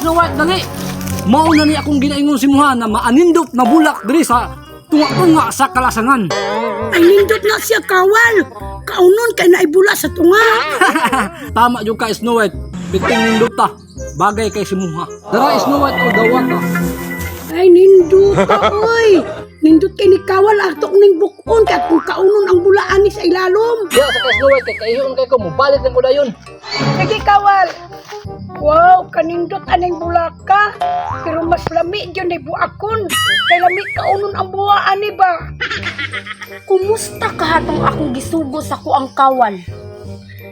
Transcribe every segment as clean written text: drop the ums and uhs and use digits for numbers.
Snow White, dali! Mao na ni akong ginaingon si Muha na maanindot na bulak diri sa tunga-tunga sa kalasangan. Ay nindot na siya kawal. Kaunon kay naibula sa tunga. Tama jud ka, Snow White. Biting nindot ta. Bagay kay si Muha. Dara, Snow White, o dawat ta. Ay nindot ka oy. Nindot kay ni kawal atok ning bukon kay kung kaunon ang bulaan ni sa ilalom. Diya sa kay Snow White kay kaihion kay ko mobalik na ko dayon. Sige kawal. Wow, kanindot aning bulaka. Pero mas lami gyud ni buakon. Kay lami kaunon ang buwa ani ba? Kumusta ka hatong akong gisugo sa kuang kawal?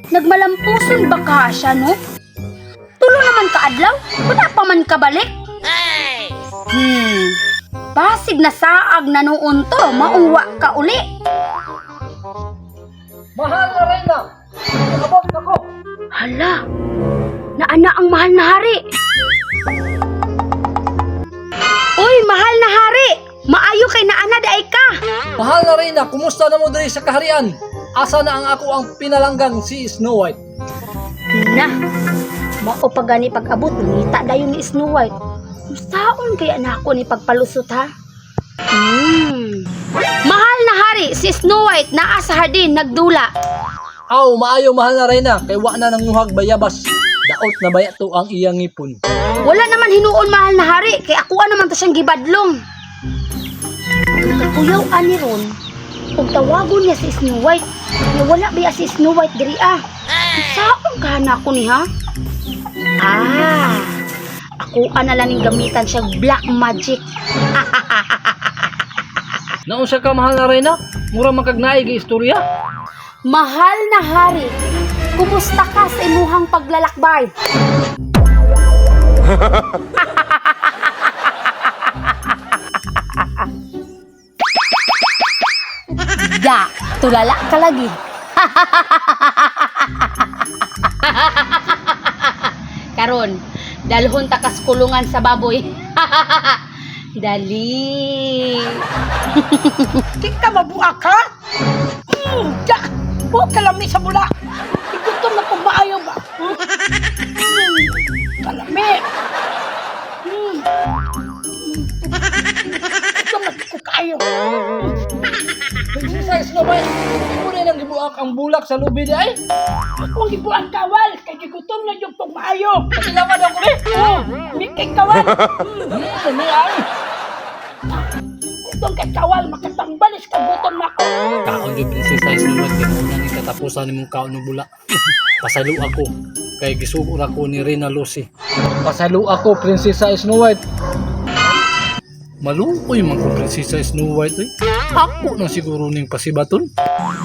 Nagmalampuson ba ka siya, no? Tulo naman ka adlaw, wala pa man kabalik. Basig na saag na noon to, mauwa ka uli. Mahal na Reyna. Abot nako. Hala, naana ang mahal na hari. Uy, mahal na hari! Maayo kay naana daay ka! Mahal na Reyna, kumusta na mo diri sa kaharian? Asa na ang ako ang pinalanggang si Snow White? Na, mao pa gani pag-abot, nangita dayon ni Snow White. Saon kaya na ako ni pagpalusot ha? Mahal na hari, si Snow White naa sa hardin nagdula. Aw, maayo mahal na Reyna, kay wa na nanguhag bayabas. Daot na baya to ang iyang ngipon. Wala naman hinuon mahal na hari, kay ako naman to siyang gibadlong. Kakuyaw ani ron, ug tawagon niya si Snow White. Nga wala baya si Snow White diri ah. Saon ka na ako ni ha? Ah, ako na lang ning gamitan siya black magic. Naunsa ka mahal na Reyna? Mura man kag naay gi istorya. Mahal na hari, kumusta ka sa imuhang paglalakbay? Da, tulala ka lagi. Karon, dalhon ta kas kulungan sa baboy. Dali. Di ka mabuak ha? Da. O kalami sa bula. Igutom na kung maayo ba? Kalami. Gutom na ko kaayo. Prinsesa Snow White, imo na nang gibuak ang bulak sa lubi di ay. Akong gibuang kawal kay gigutom na jud kong maayo. Patilawan ako be. Oh, mikay kawal. Ni ay. Gutom kay kawal makatambalis ka gutom na ako. Kaon jud Prinsesa Snow White kay mao na ni katapusan nimong kaon ng bulak. Pasaylo ako kay gisugo ra ko ni Reyna Lucy. Pasaylo ako Prinsesa Snow White. Maluoy man ko Prinsesa Snow White oy. Ako na siguro ning pasibaton.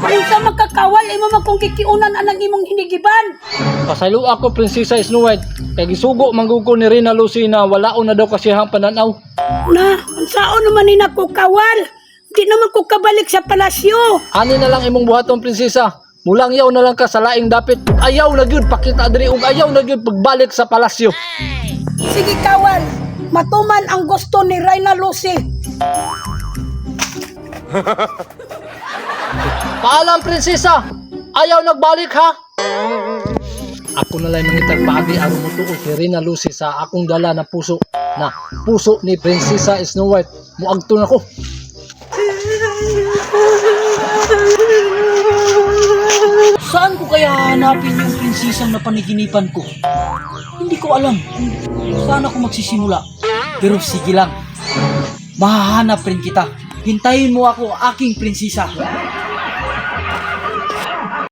Unsa magkakawal imo man kung kikiunan anang imong hinigiban. Pasaylo ako Prinsesa Snow White kay gisugo man gud ko ni Reyna Lucy na walaon na daw kasi ang pananaw. Na, unsaon naman ni nako kawal? Di naman ko kabalik sa palasyo. Ani na lang imong buhaton prinsesa. Mulang yaw na lang ka sa laing dapit. Ayaw na gyud pakita diri ug ayaw na gyud pagbalik sa palasyo. Sige kawal, matuman ang gusto ni Reyna Lucy. Paalam prinsesa. Ayaw nagbalik ha. Ako na lang mangitag paagi aron motuo kay Reyna Lucy sa akong dala na puso na puso ni Prinsesa Snow White. Muagto na ko. Saan ko kaya hanapin yung prinsesang napaniginipan ko? Hindi ko alam kung saan ako magsisimula. Pero sige lang, mahahanap rin kita. Hintayin mo ako, aking prinsesa.